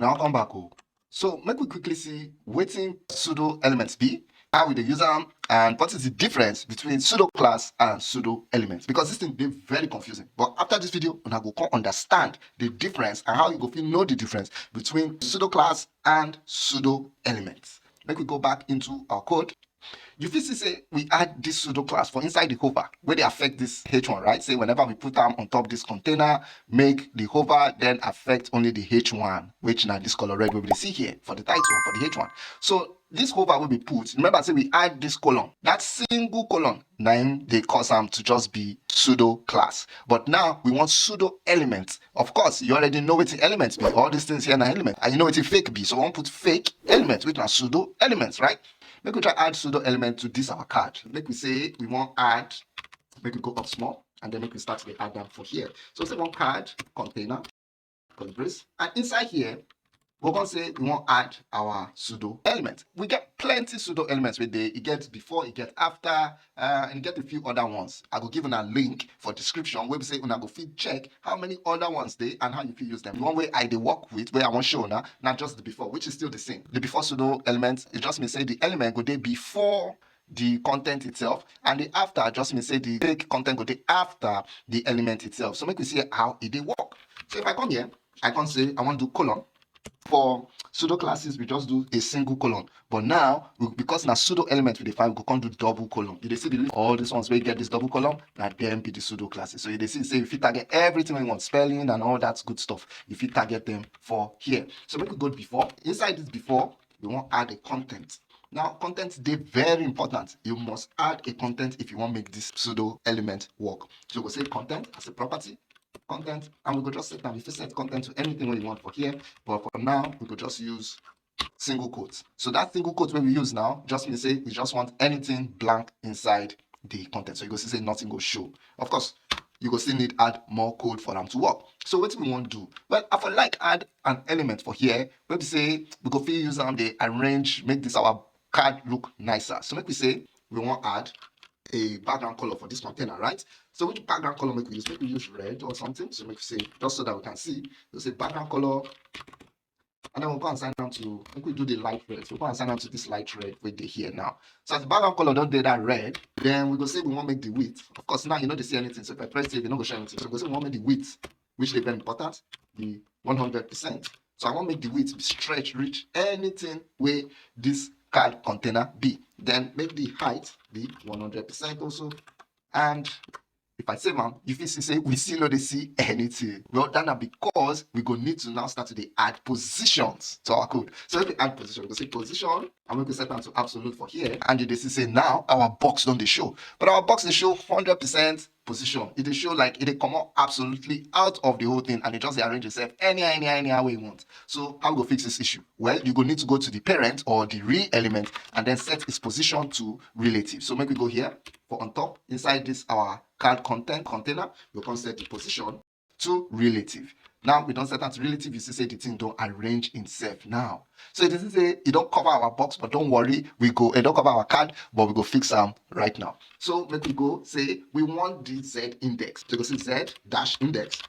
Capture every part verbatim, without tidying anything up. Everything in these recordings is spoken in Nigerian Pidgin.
Now come back o. So make we quickly see wetin pseudo elements be, how we dey use am, and what is the difference between pseudo class and pseudo elements, because this thing dey very confusing. But after this video, una go come understand the difference and how you go fit know the difference between pseudo class and pseudo elements. Make we go back into our code. You fit see say we add this pseudo class for inside the hover wey dey affect this H one, right? Say whenever we put am on top this container, make the hover then affect only the H one, which na this color red wey we dey see here for the title for the H one. So this hover wey we put, remember say we add this colon. That single colon na im dey cause am to just be pseudo class. But now we want pseudo element. Of course, you already know wetin element be. All these things here na element. And you know wetin fake be. So we wan put fake element, which na pseudo elements, right? Make we try add pseudo element to this our card. Make we say we wan add, make we go up small, and then make we start to add them for here. So say one card container, curly brace, and inside here, we can say we wan add our pseudo element. We get plenty pseudo elements wey dey, e get before, e get after, uh, and e get a few other ones. I go give una link for description wey be say una go fit check how many other ones dey and how you fit use them. The one wey I dey work with, wey I wan show una, na just the before, which is still the same. The before pseudo element, e just mean say the element go dey before the content itself, and the after just mean say the fake content go dey after the element itself. So make we see how e dey work. So if I come here, I can say I wan do colon. For pseudo classes, we just do a single colon. But now, we, because na pseudo element we dey find, we go come do double colon. You dey see the list, all these ones wey get this double colon, na dem be the pseudo classes. So you dey see say you fit target everything wey you want, spelling and all that good stuff. You fit target them for here. So make we go before. Inside this before, we wan add a content. Now, content dey very important. You must add a content if you wan make this pseudo element work. So we go say content as a property, content, and we go just set am. You fit set content to anything wey you want for here, but for now, we go just use single quotes. So that single quote wey we use now just mean say we just want anything blank inside the content. So you go see say nothing go show. Of course, you go still need add more code for am to work. So wetin we wan do? Well, I for like add an element for here wey be say we go fit use am dey arrange, make this our card look nicer. So make we say we wan add a background color for this container, right? So which background color make we use? Make we use red or something. So make we say, just so that we can see, we say background color, and then we'll go and sign down to, make we do the light red. So we'll go and sign down to this light red wey dey here now. So as the background color don dey that red, then we go say we wan make the width. Of course, now you no dey see anything. So if I press save, e no go show anything. So we go say we wan make the width, which dey very important, be one hundred percent. So I wan make the width be stretch reach anything wey this card container be. Then make the height be one hundred percent also. And if I save am, you fit see say we still no dey see anything. Well, that na because we go need to now start to dey add positions to our code. So if we add position, we go say position, and we go set am to absolute for here. And you dey see say now our box don dey show. But our box dey show hundred percent position. E dey show like e dey comot absolutely out of the whole thing, and e just dey arrange itself anyhow, anyhow, anyhow wey you want. So how we go fix this issue? Well, you go need to go to the parent or the real element and then set its position to relative. So make we go here for on top, inside this our card content container, we come set the position to relative. Now we don set am to relative, you see say the thing don arrange itself now. So you see say e don cover our box, but don't worry, we go, e don cover our card, but we go fix am right now. So make we go say we want the Z index. So you go say Z dash index.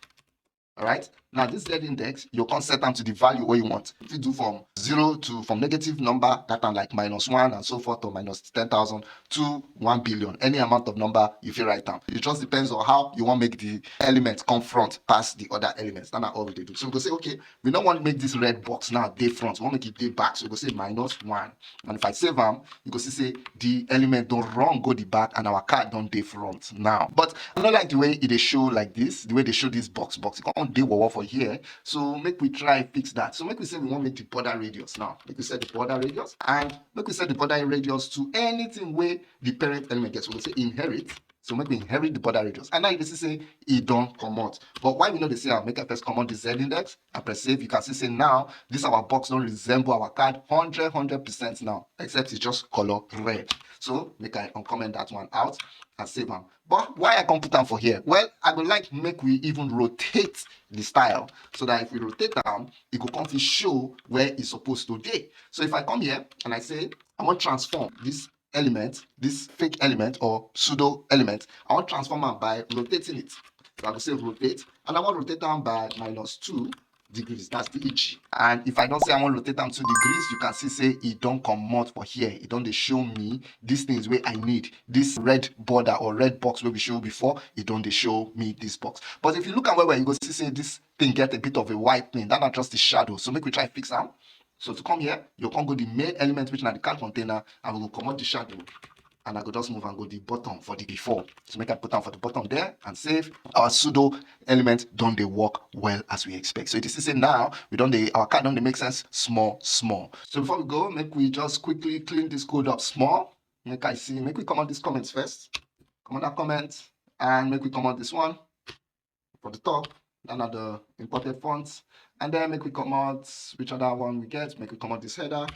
All right. Now this Z index, you can set am to the value wey you want. If you do from zero to, from negative number, that time like minus one and so forth, or minus ten thousand to one billion, any amount of number you fit write am. It just depends on how you wan make the element come front pass the other elements. That's all we dey do. So we go say, okay, we no wan make this red box now dey front. We wan make it dey back. So we go say minus one. And if I save am, you go see say the element don run go the back and our card don dey front now. But I no like the way e dey show like this, the way they show this box box. E come dey wawa for here. So make we try fix that. So make we say we wan make the border radius now. Make we set the border radius and make we set the border radius to anything wey the parent element get. So we go say inherit. So make we inherit the border radius. And now you dey see say e don comot. But why we no dey see am? Make I first comot the Z index and press save. You can see say now this our box don resemble our card hundred, hundred percent now, except it's just color red. So make I uncomment that one out and save am. But why I come put am for here? Well, I go like make we even rotate the style so that if we rotate am, e go come fit show where e suppose to dey. So if I come here and I say I wan transform this element, this fake element or pseudo element, I wan transform am by rotating it. So I go say rotate, and I wan rotate am by minus two, degrees, that's D E G. And if I don say I wan rotate am two degrees, you can see say e don comot for here. E don dey show me these things wey I need. This red border or red box wey we show before, e don dey show me this box. But if you look am well well, you go see say this thing get a bit of a white thing. That na just the shadow. So make we try fix am. So to come here, you come go the main element, which na the card container, and we go comot the shadow. And I go just move and go the bottom for the before. So make I put am for the bottom there and save. Our pseudo element don dey work well as we expect. So this is it now. We don dey, our card don dey make sense small, small. So before we go, make we just quickly clean this code up small. Make I see, make we comot these comments first. Comot that comment and make we comot this one for the top. That na the imported fonts. And then make we comot which other one we get. Make we comot this header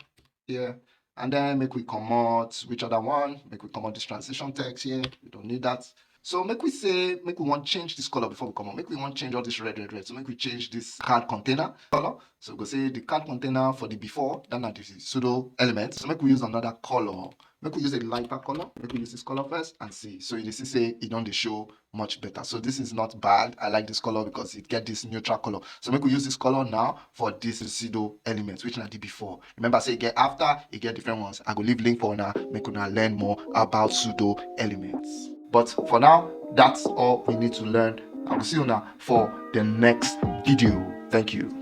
here. And then make we comot which other one. Make we comot this transition text here. We don't need that. So make we say, make we wan change this color before we comot. Make we wan change all this red, red, red. So make we change this card container color. So we go say the card container for the before, that na the pseudo element. So make we use another color. Make we use a lighter color. Make we use this color first and see. So you dey see say e don dey show much better. So this is not bad. I like this color because it get this neutral color. So make we use this color now for this pseudo element, which na the before. Remember say e get after, e get different ones. I go leave link for una, make una learn more about pseudo elements. But for now, that's all we need to learn. I will see una for the next video. Thank you.